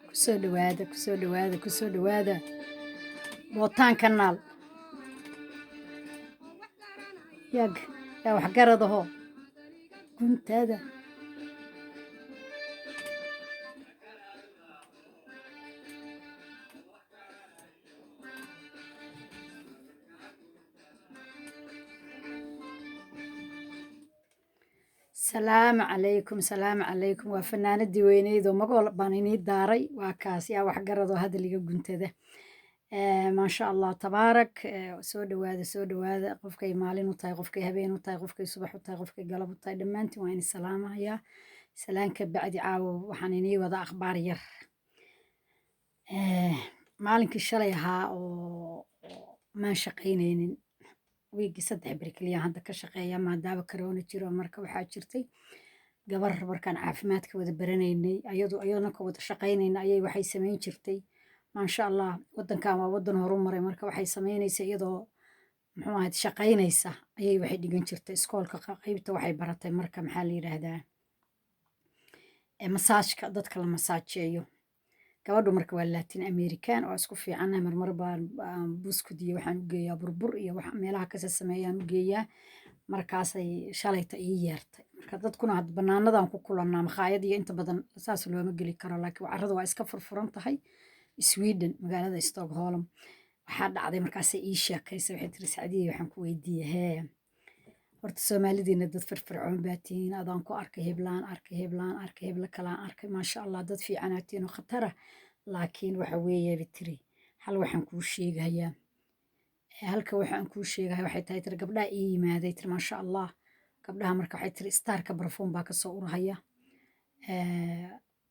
Kusoo dhawaada, kusoo dhawaada, kusoo dhawaada Bootaan Kanaal. Yag yaa waxgaradaho guntaada. Salaamu calaykum, salaamu calaykum. Waa fanaanadii weyneyd oo magool baan inii daaray. Waa kaas yaa waxgaradoo hadaliga guntada. Maasha Allah, tabaarak. Soo dhawaada, soo dhawaada. Qofkay maalin u tahay, qofkay habeen u tahay, qofkay subax u tahay, qofkay galab u tahay, dhammaantiin waa ini salaamahayaa. Salaanka bacdi, caawo waxaan inii wada akhbaar yar. Maalinkii shalay ahaa oo maan shaqaynaynin, wiigii 3 beri keliya hadda ka shaqeeya maadaama corona jiro. Marka waxaa jirtay gabar markaan caafimaadka wada baranaynay, ayadu ayadana ka wada shaqaynayna ayay waxay samayn jirtay. Maasha Allah, wadankan waa wadan horumaray. Marka waxay samaynaysa, iyadoo muxuu ahayd shaqaynaysa ayay waxay dhigan jirtay iskoolka qaybta. Waxay baratay marka, maxaa la yidhaahdaa, masaajka, dadka la masaajeeyo. Gabadhu marka waa Latin American oo isku fiicannahay. Marmar baan buskud iyo waxaan u geeyaa, burbur iyo wax meelaha kase sameeyaan u geeyaa. Markaasay shalayta ii yeertay. Marka dadkuna had banaanadan ku kulannaa, makhaayad iyo inta badan saas looma geli karo, laakiin carrada waa iska furfuran tahay Sweden, magaalada Stockholm. Waxaa dhacday markaasay ii sheekaysay. Waxay tiri: "Sacdiye, waxaan ku weydiiyey, hee, horta Soomaalidiina dad firfircoon baa tihiin. Adaan ku arkay, heblaan arkay, heblaan arkay, hebla kalaan arkay. Maasha Allah, dad fiicanaa tihiin oo khatara. Laakiin waxa weeye," bay tiri, "hal waxaan kuu sheegayaa. Halka waxaan kuu sheegaya waxay tahay," tiri, "gabdhaha ii yimaaday," tiri, "maasha Allah, gabdhaha marka," waxay tiri, "staarka barfuun baa kasoo urahaya.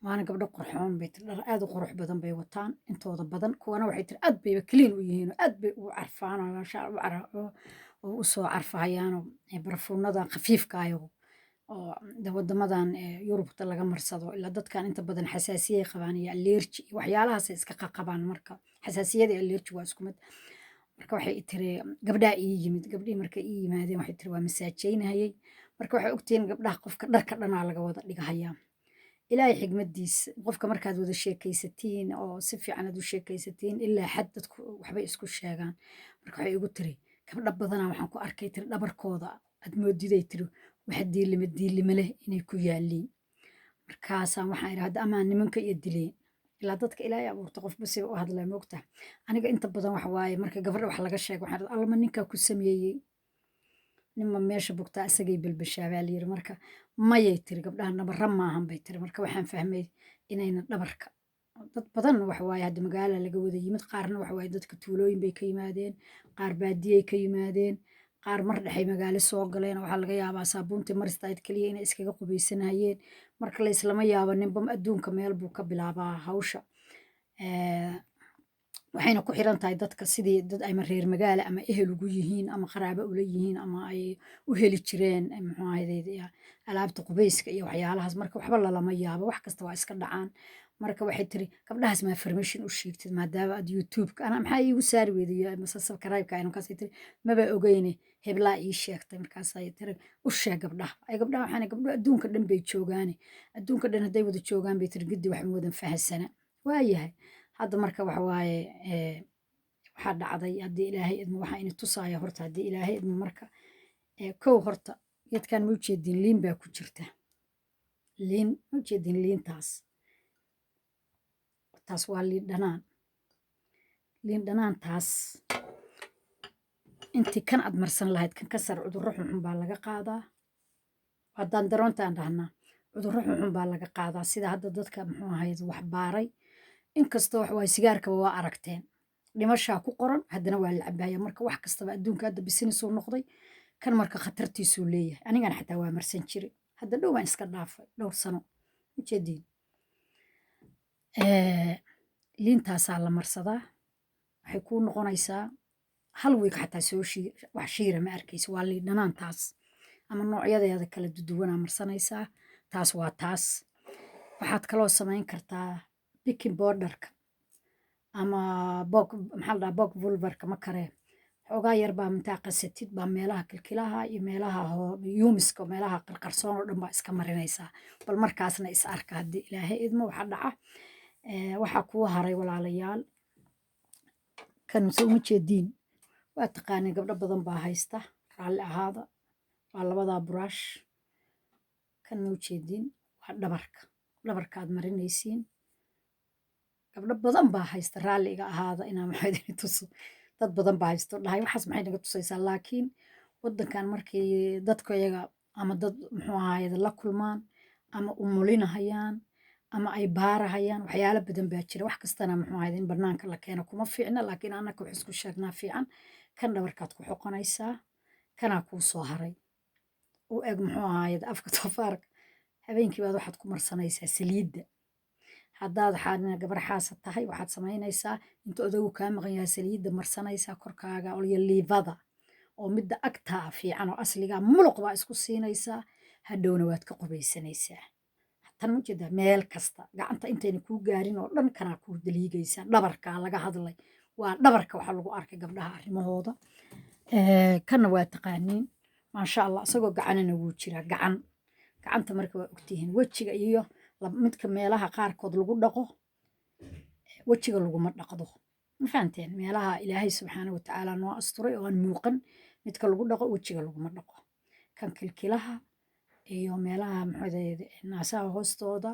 Waana gabdho qurxoon," bay tiri, "dhar aad u qurux badan bay wataan intooda badan. Kuwana," waxay tiri, "aad bayba clean u yihiin oo aad bay u carfaan oo maasha oo u soo carfahayaanoo barfuunadan khafiifkaayo oo wadamadan Yurubta laga marsado. Ilaa dadkan inta badan xasaasiyay qabaan iyo allergy iyo waxyaalahaasay iska qaqabaan. Marka xasaasiyada iyo allergy waa isku mid." Marka waxay tiri, "Gabdhaha ii yimid, gabdhihii markay ii yimaadeen," waxay tiri, "waa masaajaynahayay. Marka waxay ogtihiin gabdhaha qofka dharka dhanaa laga wada dhigahayaa. Ilaahay xigmadiis, qofka markaad wada sheekaysatiin oo si fiican aad u sheekaysatiin, ilaa xad dadku waxbay isku sheegaan. Marka waxay igu tiri, gabdho badanaa waxaan ku arkay," tiri, "dhabarkooda aad moodiday," tiri, "wax diilime diilime leh inay ku yaaliin. Markaasaan waxaan idhi, hadda amaa nimanka iyo dileen. Ilaa dadka Ilaahay abuurta qofba siba u hadlaya, moogta. Aniga inta badan waxa waaye, marka gabadha wax laga sheego, waxaan idhi, allama ninkaa ku sameeyey? Ninma meesha bugtaa isagay belbeshaa baa layiri. Marka mayay," tiri, "gabdhaha nabara maahan," bay tiri. Marka waxaan fahmay inayna dhabarka dad badan waxa waaye hadda magaala laga wada yimid. Qaarna waxa waaye dadka tuulooyin bay ka yimaadeen, qaar baadiyay ka yimaadeen, qaar mar dhexay magaalo soo galeen. Waxaa laga yaabaa saabuuntii maristayd keliya inay iskaga qubaysanayeen. Marka la islama yaabo, ninba adduunka meel buu ka bilaabaa hawsha. Waxayna ku xiran tahay dadka sidii dad ama reer magaala ama ehel ugu yihiin ama qaraabo ula yihiin ama ay u heli jireen, muxuu ahayde, alaabta qubayska iyo waxyaalahaas. Marka waxba lalama yaabo, wax kasta waa iska dhacaan. Marka waxay tiri, gabdhahaas maa information u sheegtid maadaama aad YouTube-ka ana maxaa iigu saari weyday mase subscribe-ka?" Markaasay tiri, "Maba ogeyne, heblaa ii sheegtay." Markaasay tiri, "U sheeg gabdhaha." Ay gabdhaha waxaan, gabdho adduunka dhan bay joogaane, adduunka dhan hadday wada joogaan, bay tiri, giddi wax ma wadan fahansana. Waayahay, hadda marka waxa waaye, waxaa dhacday, haddii Ilaahay idmo, waxaa ini tusaaya horta, haddii Ilaahay idmo. Marka kow horta geedkan ma ujeedin? Liin baa ku jirta. Liin ma ujeedin? Liintaas, taas waa liin dhanaan. Liin dhanaantaas intii kan aad marsan lahayd, kan ka sar cudurro xunxun baa laga qaadaa. Haddaan daroontaan dhahnaa, cudurro xunxun baa laga qaadaa. Sida hadda dadka, muxuu ahayd, wax baaray, inkastoo wax waaye sigaarkaba waa aragteen, dhimashaa ku qoran, haddana waa la cabaya. Marka wax kastaba adduunka hadda business uu noqday. Kan marka khatartiisuu leeyahay. Anigana xataa waa marsan jiray, hadda dhow baan iska dhaafay, dhowr sano. Ujeediin, liintaasaa la marsadaa. Waxay kuu noqonaysaa Hal week xataa soo wax shiira ma arkaysa. Waa liin dhanaan taas ama noocyadeeda kala duduwanaa marsanaysaa. Taas waa taas. Waxaad kaloo samayn kartaa baking powderka ama boog, maxaa la dhahaa, baking pulverka ma karee. Xoogaa yar baa intaa qasatid baa meelaha kilkilaha iyo meelaha yuumiska, meelaha qarqarsoon oo dhan baa iska marinaysaa. Bal markaasna is arka haddii Ilaahay idmo. Waxa dhaca, waxaa kuu haray, walaalayaal, kan se uma jeediin? Waa taqaaniin, gabdho badan baa haysta, raalli ahaada. Waa labadaa buraash. Kan ma ujeediin? Waa dhabarka, dhabarkaad marinaysiin. Gabdho badan baa haysta, raalli iga ahaada inaan maxaa idin tuso. Dad badan baa haysto, dhahay: "Waxaas maxay naga tusaysaa?" Laakiin waddankan markii dadka iyaga ama dad muxuu ahaayey la kulmaan ama umulinahayaan ama ay baarahayaan, waxyaalo badan baa jira. Wax kastana muxuu ahayd in banaanka la keeno kuma fiicna, laakiin annaka wax isku sheegnaa fiican. Kan dhabarkaad ku xoqonaysaa. Kanaa kuu soo haray u eg muxuu ahaayey afka doofaarka. Habeenkii baad waxaad ku marsanaysaa saliidda. Haddaad gabar xaasa tahay, waxaad samaynaysaa inta odagu kaa maqan yahay saliidda marsanaysaa korkaaga, olyo liivada oo midda agtaa fiican oo asligaa muluq baa isku siinaysaa. Hadhowna waad ka qubaysanaysaa. Tan ma jeedaa? Meel kasta gacanta intayna kuu gaarin oo dhan kanaa kuu daliigaysaa. Dhabarkaa laga hadlay, waa dhabarka waxaa lagu arkay gabdhaha arrimahooda. Kanna waa taqaaniin, maasha Allah. Isagoo gacanana wuu jiraa. Gacan gacanta marka waa ogtihiin, wejiga iyo midka meelaha qaarkood lagu dhaqo, wejiga laguma dhaqdo. Ma fahanteen? Meelaha Ilaahay subxaana watacaala noo asturay oo aan muuqan midka lagu dhaqo, wejiga laguma dhaqo. Kan kilkilaha iyo meelaha muxuu naasaha hoostooda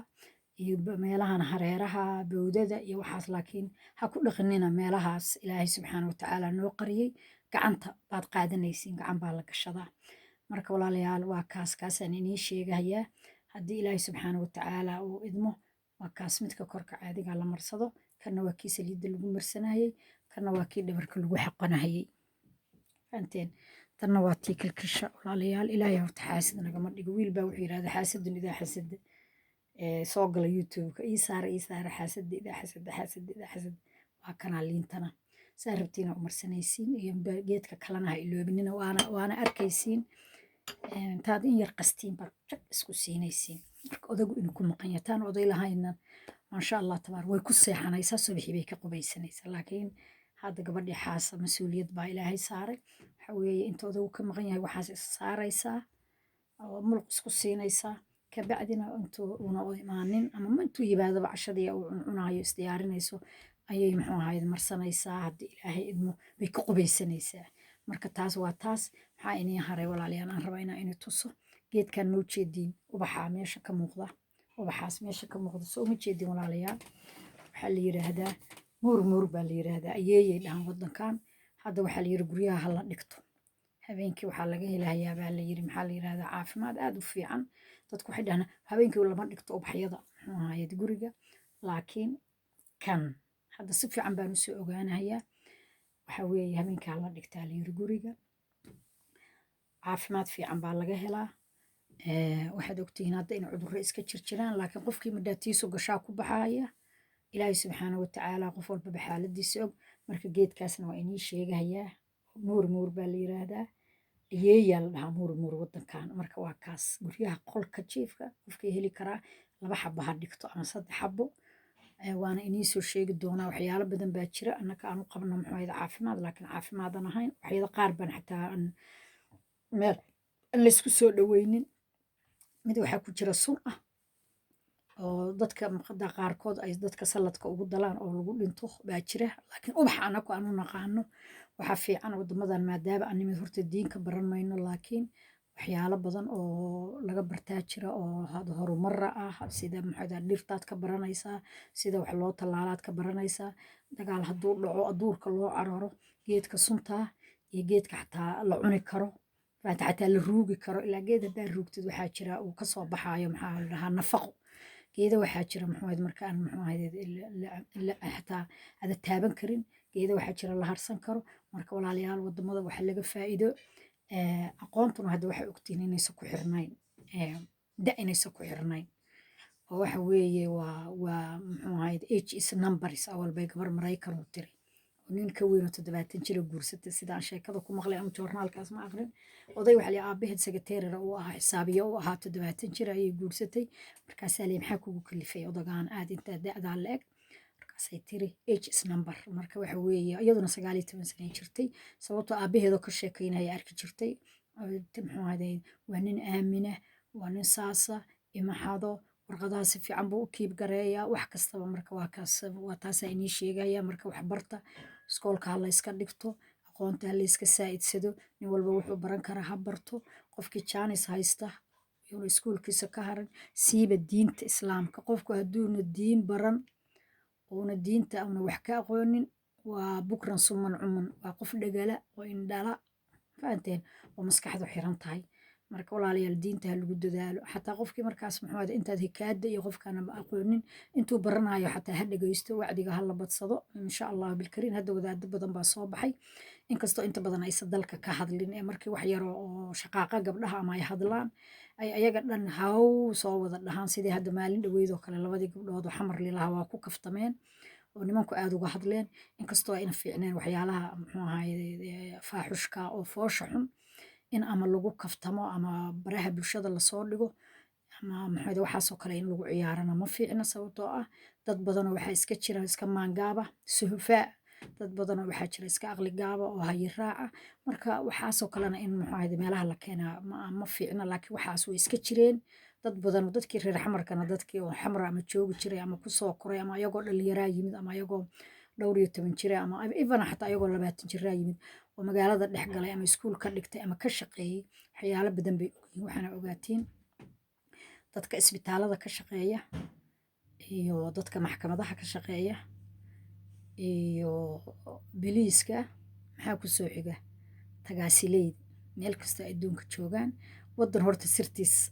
iyo meelahan hareeraha bowdada iyo waxaas, laakiin ha ku dhaqinina meelahaas Ilaahay subxaana watacaala noo qariyey. Gacanta baad qaadanaysiin, gacan baa la gashadaa. Marka walaalayaal, waa kaas, kaasaan inii sheegahayaa haddii Ilaahay subxaana watacaala uu idmo. Waa kaas midka korka caadiga la marsado. Kana waa kii saliidda lagu marsanayey, kana waa kii dhabarka lagu xaqanahayey. Fahanteen? Tanna waa tii kilkisha. Walaalayaal, Ilaahay horta xaasid nagama dhigo. Wiil baa wuxuu yidhahdaa: "Xaasidun idaa xasada." Soo gala YouTube-ka, ii saara, ii saara. Xaasada idaa xasada, xaasada idaa xasada. Waa kanaa liintana, saa rabtiina u marsanaysiin. Iyo geedka kalena ha iloobinina, waana arkaysiin. Intaad in yar qastiin baad jag isku siinaysiin marka odagu inuu ku maqan yahay. Taan oday lahayna, maasha Allah tabaar, way ku seexanaysaa, subaxii bay ka qubaysanaysaa. Laakiin hadda gabadhii xaasa mas-uuliyad baa Ilaahay saaray. Waxa weeye inta odagu ka maqan yahay waxaas is saaraysaa oo muluq isku siinaysaa. Kabacdina intuu una imaanin ama intuu yimaadaba, cashadii uu cuncunayo isdiyaarinayso ayay muxuu ahayd marsanaysaa. Haddii Ilaahay idmo bay ka qubaysanaysaa. Marka taas waa taas. Maxaa inii haray, walaalayaal, aan rabaa inaa ini tuso? Geedkan ma ujeediin? Ubaxaa meesha ka muuqda, ubaxaas meesha ka muuqda, soo uma jeedin, walaalayaal? Waxaa la yiraahdaa muur muur baa la yiraahdaa, ayeeyay dhahan wadankan. Hadda waxaa la yiri guryaha hala dhigto. Habeenkii waxaa laga helayaa baa la yiri, maxaa la yiraahdaa, caafimaad aad u fiican. Dadku waxay dhahaan habeenkii lama dhigto ubaxyada muxuu ahaayed guriga, laakiin kan hadda si fiican baan usoo ogaanayaa. Waxa weeye habeenkii hala dhigtaa la yiri guriga, caafimaad fiican baa laga helaa. Waxaad ogtihiin hadda in cudurro iska jirjiraan, laakiin qofkii madhaatiisu gashaa ku baxaaya. Ilaahay subxaana watacaala qof walbaba xaaladiisa og. Marka geedkaasna waa inii sheegahayaa. Muur muur baa la yiraahdaa, ayeeyaa la dhahaa muur muur wadankan. Marka waa kaas guryaha qolka jiifka qofkii heli karaa laba xabo ha dhigto ama saddex xabo. Waana inii soo sheegi doonaa. Waxyaalo badan baa jira annaka aan u qabno muxuu ahayd caafimaad, laakiin caafimaad aan ahayn. Waxyada qaar baan xataa aan meel aan laysku soo dhaweynin. Mid waxaa ku jira sun ah oo dadka maqada qaarkood ay dadka saladka ugu dalaan oo lagu dhinto baa jira. Laakiin ubax anaku aan u naqaano waxaa fiican waddamadan maadaama aan nimid, horta diin ka baran mayno, laakiin waxyaalo badan oo laga bartaa jira oo horumara ah, sida maxaa dhirtaad ka baranaysaa, sida wax loo tallaalaad ka baranaysaa. Dagaal hadduu dhaco, aduurka loo cararo, geedka suntaa iyo geedka xataa la cuni karo, xataa la ruugi karo. Ilaa geed haddaa ruugtid waxaa jira uu kasoo baxaayo, maxaa la dhahaa, nafaqo. Geeda waxaa jira muxuu ahayd marka aan muxuu ahayd xataa aada taaban karin. Geeda waxaa jira la harsan karo. Marka walaalayaal, wadamada waxa laga faa'iido. Aqoontuna hadda waxay ogtihiin inaysan ku xirnayn da, inaysan ku xirnayn oo waxa weeye waa muxuu ahayd age is numbers. Awal bay gabar Maraykan u tiri. Oo nin ka weyn oo 70 jira guursatay, sidaan sheekada ku maqlay ama joornaalkaas ma aqrin. Oday waxaa la aabaheed secretary uu ahaa, xisaabiye uu ahaa, 70 jir ayay guursatay. Markaasaa la "Maxaa kugu kalifay odagaan aad intaa da'daa la eg?" Markaasay tiri, "Age is number." Marka waxa weeye iyaduna 19 sanay jirtay, sababtoo aabaheedoo ka sheekeynaya arki jirtay. Muxuu ahday, waa nin aamina, waa nin saasa, ima xado, warqadaha si fiican buu u keep gareeyaa, wax kastaba. Marka waa kaas, waa taasaa inii sheegaya. Marka wax barta, iskoolka ha la iska dhigto, aqoonta ha la iska saa'idsado, nin walba wuxuu baran karaa ha barto. Qofkii jaanis haysta yuuna iskuulkiisa ka haran, siiba diinta Islaamka. Qofku hadduuna diin baran uuna diinta una wax ka aqoonin, waa bukran suman cuman, waa qof dhagala oo indhala, fahanteen, oo maskaxdu xiran tahay. Marka walaalayaal, diinta ha lagu dadaalo. Xataa qofkii markaas, muxuu ahday, intaad hikaada iyo qofkaana aqoonin intuu baranayo, xataa ha dhegeysto, wacdiga ha la badsado, insha Allah bilkariin. Hadda wadaado badan baa soo baxay, inkastoo inta badan aysan dalka ka hadlin ee markii wax yaro oo shaqaaqa gabdhaha ama ay hadlaan ay ayaga dhan haw soo wada dhahaan, sidii hadda maalin dhaweyd oo kale labadii gabdhood oo Xamar lilaha waa ku kaftameen oo nimanku aada uga hadleen, inkastoo ayna fiicneen waxyaalaha, muxuu ahaye, faaxushka oo foosha xun in ama lagu kaftamo ama baraha bulshada lasoo dhigo ama muxuu waxaasoo kale in lagu ciyaarana ma fiicna, sababtoo ah dad badanoo waxaa iska jira iska maangaaba suhufaa, dad badanoo waxaa jira iska aqli gaaba oo hayiraaca. Marka waxaasoo kalena in, muxuu ahayde, meelaha la keenaa ma fiicna, laakiin waxaas way iska jireen. Dad badan oo dadkii reer Xamarkana, dadkii oo Xamra ama joogi jiray ama kusoo koray ama ayagoo dhalinyaraa yimid ama ayagoo dhowr iyo toban jira ama even xataa ayagoo 20 jiraa yimid oo magaalada dhex galay ama iskuul ka dhigtay ama ka shaqeeyey, waxyaalo badan bay ogyihiin. Waxaana ogaatiin dadka isbitaalada ka shaqeeya iyo dadka maxkamadaha ka shaqeeya iyo biliiska, maxaa kusoo xiga, tagaasileyd, meel kastoo adduunka joogaan, waddan horta sirtiis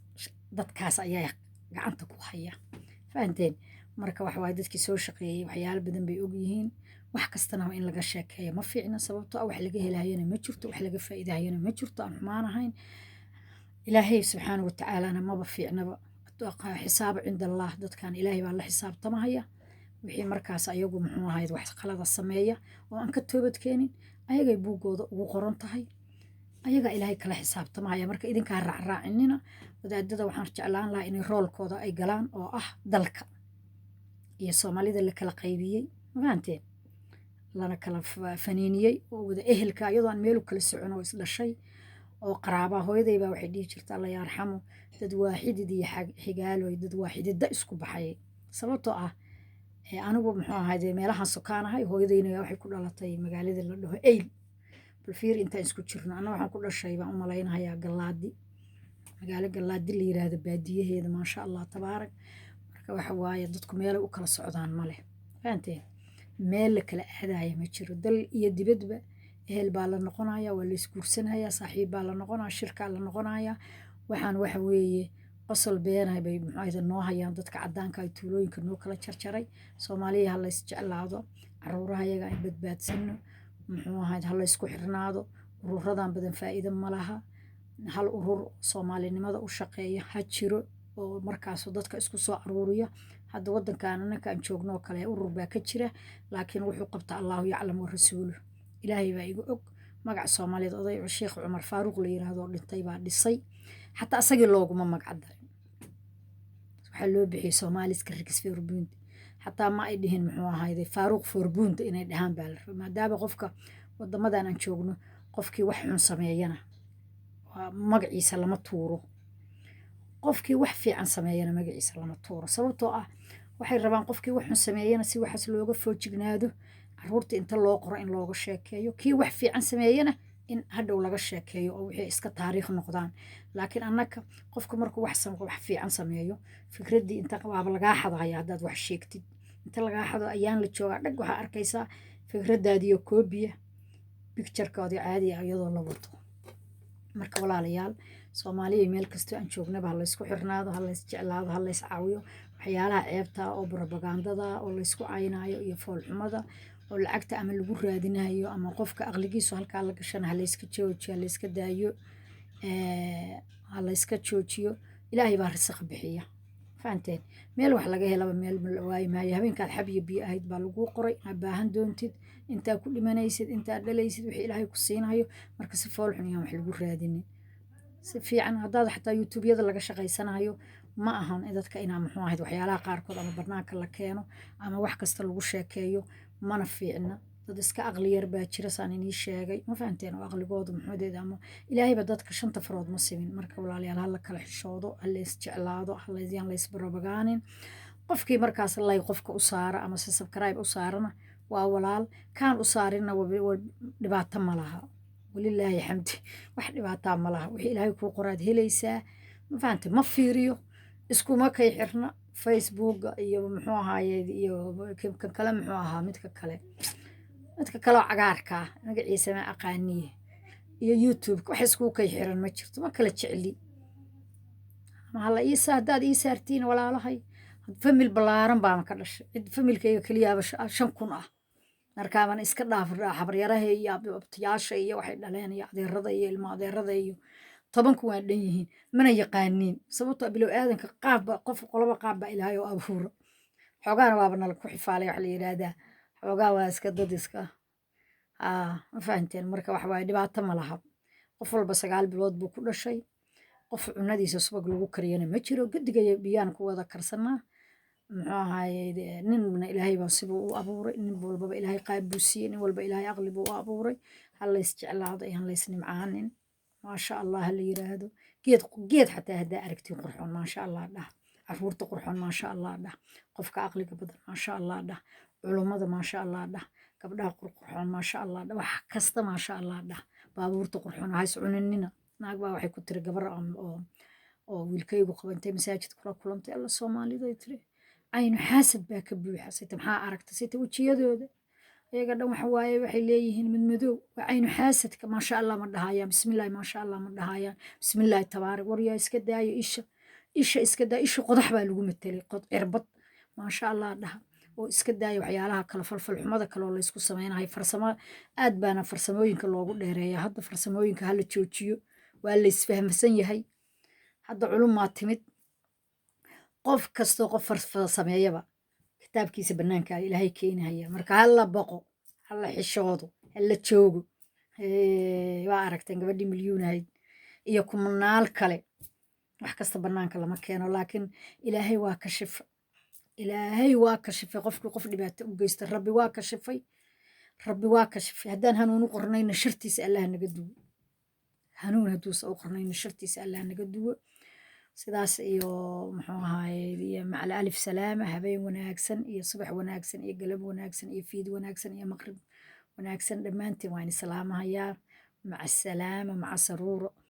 dadkaas ayaa gacanta ku haya, fahanteen? Marka waxa waaye dadkii soo shaqeeyey waxyaalo badan bay ogyihiin. Wax kastana in laga sheekeeyo ma fiicna, sababtoo ah wax laga helahayana ma jirto, wax laga faa'iidahayana ma jirto aan xumaan ahayn. Ilaahay subxaana watacaalana maba fiicnaba. Xisaabo cinda Allah, dadkan Ilaahay baa la xisaabtamahaya. Wixii markaas ayagu, muxuu ahayd, wax qalada sameeya oo aan ka toobad keenin, ayagay buuggooda ugu qoran tahay, ayagaa Ilaahay kala xisaabtamahaya. Marka idinkaa raacraacinina wadaadada. Waxaan jeclaan lahaa inay roolkooda ay galaan oo ah dalka iyo Soomaalida la kala qaybiyey, mafahanteen, lana kala faniiniyey oo wada ehelka, iyadoo aan meel u kala socon oo isdhashay oo qaraabaa. Hooyaday baa waxay dhihi jirta, Alla yarxamu, dad waa xidid iyo xigaaloy, dad waa xidida isku baxay, sababtoo ah anigu, muxuu ahayde, meelahan sokaanahay. Hooyadayna waxay ku dhalatay magaalada la dhaho Eyl. Bal fiir intaan isku jirno. Anna waxaan ku dhashay, baan u malaynayaa, Gallaadi, magaalo Gallaadi la yiraahdo baadiyaheeda, maasha Allah tabaarak. Marka waxa waaye dadku meelay u kala socdaan ma leh, fahanteen? Meel la kala aadaya ma jiro, dal iyo dibadba ehel baa la noqonaya, waa la isguursanaya, saaxiib baa la noqonaya, shirkaa la noqonaya. Waxaan waxa weeye qosol beenay bay, muxuu ahayde, noo hayaan dadka caddaanka ay tuulooyinka noo kala jarjaray. Soomaaliya ha lays jeclaado, caruuraha yaga ay badbaadsano, muxuu ahayd, ha laysku xirnaado. Ururadan badan faa'iido ma laha. Hal urur Soomaalinimada u shaqeeya ha jiro oo markaasu dadka isku soo aruuriya. Hadda waddankan annaka aan joogno oo kale urur baa ka jira, laakiin wuxuu qabta Allahu yaclam wa rasuuluh, Ilaahay baa iga og. Magaca Soomaaliyeed oday Sheekh Cumar Faaruuq la yiraahdo oo dhintay baa dhisay, xataa isagii looguma magac darin. Waxaa loo bixiyey Somaliska Riksförbund, xataa ma ay dhihin, muxuu ahayde, Faaruuq Forbund inay dhahaan baa la rabay, maadaama qofka wadamadan aan joogno qofkii wax xun sameeyana magaciisa lama tuuro, qofkii wax fiican sameeyana magaciisa lama tuuro, sababtoo ah waxay rabaan qofkii wax xun sameeyana si waxaas looga foojignaado caruurta inta loo qoro in looga sheekeeyo, kii wax fiican sameeyana in hadhow laga sheekeeyo oo wixii iska taariikh noqdaan. Laakiin annaka qofka markuu wax fiican sameeyo, fikraddii inta waaba lagaa xadaya. Haddaad wax sheegtid, inta lagaa xado ayaan la joogaa dhag, waxaa arkaysaa fikraddaadiyo koobiya picture-koodii caadi ah iyadoo la wato. Marka walaalayaal, Soomaaliya meel kastoo aan joognaba ha laysku xirnaado, ha lays jeclaado, ha lays caawiyo. Waxyaalaha ceebta oo propagandada oo laysku caynaayo iyo foolxumada oo lacagta ama lagu raadinayo ama qofka aqligiisu halkaa la gashana, ha layska joojiyo, ha layska daayo, ha layska joojiyo. Ilaahay baa risiq bixiya, fahanteen? Fahanteen? Meel wax laga helaba meel la waayi maayo. Habeenkaad xab iyo biyo ahayd baa laguu qoray inaad baahan doontid, intaa ku dhimanaysid, intaad dhalaysid, wixii Ilaahay ku siinayo. Marka si fool xun yaan wax lagu raadinin, si fiican. Haddaad xataa YouTubeyada laga shaqaysanayo, ma ahan dadka inaa, muxuu ahayd, waxyaalaha qaarkood ama banaanka la keeno ama wax kasta lagu sheekeeyo, mana fiicna. Dad iska aqli yar baa jira, saan inii sheegay, ma fahanteen? Oo aqligooda muxuudeeda ama Ilaahayba dadka shanta farood ma simin. Marka walaalayaal, hala kala xishoodo, hala is jeclaado, yaan la isbarobagaanin. Qofkii markaas like qofka u saara ama se subscribe u saarana waa walaal, kaan u saarina dhibaato ma laha. Walilaahi xamdi, wax dhibaataa ma laha. Wixii Ilaahay kuu qoraad helaysaa, ma fahante? Ma fiiriyo, iskuma kay xirna Facebooka iyo, muxuu ahaaye, iyo kan kale, muxuu ahaa, midka kale oo cagaarka ah, magaciisa ma aqaaniye, iyo YouTube. Wax iskuu kay xiran ma jirto, ma kala jecli. Ama hala iisa haddaad ii saartiin, walaalahay, family ballaaran baana ka dhashay. Cid familykayga keliyaaba 5000 ah. Markaabana iska dhaaf habaryaraha iyo abtiyaasha iyo waxay dhaleen iyo adeerada iyo ilmo adeerada iyo 10,000 waa dhan yihiin, mana yaqaaniin. Sababtoo bilow aadanka qaabba qof qolaba qaab baa Ilaahay oo abuura. Xoogaana waaba nala ku xifaalay, waxa la yidhaahdaa xoogaa waa iska dad iska aa, ma fahanteen? Marka wax waaye, dhibaato ma laha. Qof walba 9 bilood buu ku dhashay. Qof cunadiisa subag lagu kariyana ma jiro, gadigaya biyaan ku wada karsanaa. Muxuu ahaaye, ninna Ilaahay baa sibuu u abuuray, nin walbaba Ilaahay qaab buu siiyey, nin walba Ilaahay aqli buu u abuuray. Ha lays jeclaado, ayaan lays nimcaanin. Maasha Allah ha la yiraahdo. Geed geed xataa haddaa aragtiin qurxoon, maasha Allah dhah. Caruurta qurxoon, maasha Allah dhah. Qofka aqliga badan, maasha Allah dhah. Culummada, maasha Allah dhah. Gabdhaha qurqurxoon, maasha Allah dhah. Wax kasta maasha Allah dhah. Baabuurta qurxoon hays cuninina. Naag baa waxay ku tiri gabar oo wiilkaygu qabantay masaajid kula kulantay: "Alla, Soomaalida," tiri, "caynu xaasad baa ka buuxa." Sita maxaa aragta? Sita wejiyadooda iyaga dhan waxa waaye, waxay leeyihiin madmadow, waa caynu xaasadka. Maasha Allah ma dhahayaan, bismillahi maasha Allah ma dhahayaan, bismillahi tabaarak. Waryaa, iska daayo isha, isha iska daayo. Isha qodax baa lagu matelay, qod cirbad. Maasha Allah dhaha oo iska daaya waxyaalaha kale, falfalxumada kale oo laysku sameynayo. Farsamo aad baana farsamooyinka loogu dheereeya hadda. Farsamooyinka hala joojiyo, waa la isfahmsan yahay hadda. Culumaa timid, qof kastoo qof farsameeyaba kitaabkiisa banaanka Ilaahay keenahaya. Marka hala baqo, hala xishoodo, hala joogo. Waa aragteen gabadhii milyuunahayd iyo kumanaal kale. Wax kasta banaanka lama keeno, laakiin Ilaahay waa kashifa, Ilaahay waa kashifay. Qofkii qof dhibaato u geysta, Rabbi waa kashifay, Rabbi waa kashifay. Haddaan hanuun u qornayna, shartiisa Allah naga duwo. Hanuun hadduusa u qornayna, shartiisa Allah naga duwo. Sidaas iyo, muxuu ahaaye, iyo macala alif salaama. Habeen wanaagsan iyo subax wanaagsan iyo galab wanaagsan iyo fiid wanaagsan iyo maqrib wanaagsan. Dhammaantiin waan salaamahayaa. Maca asalaama, maca saruuro.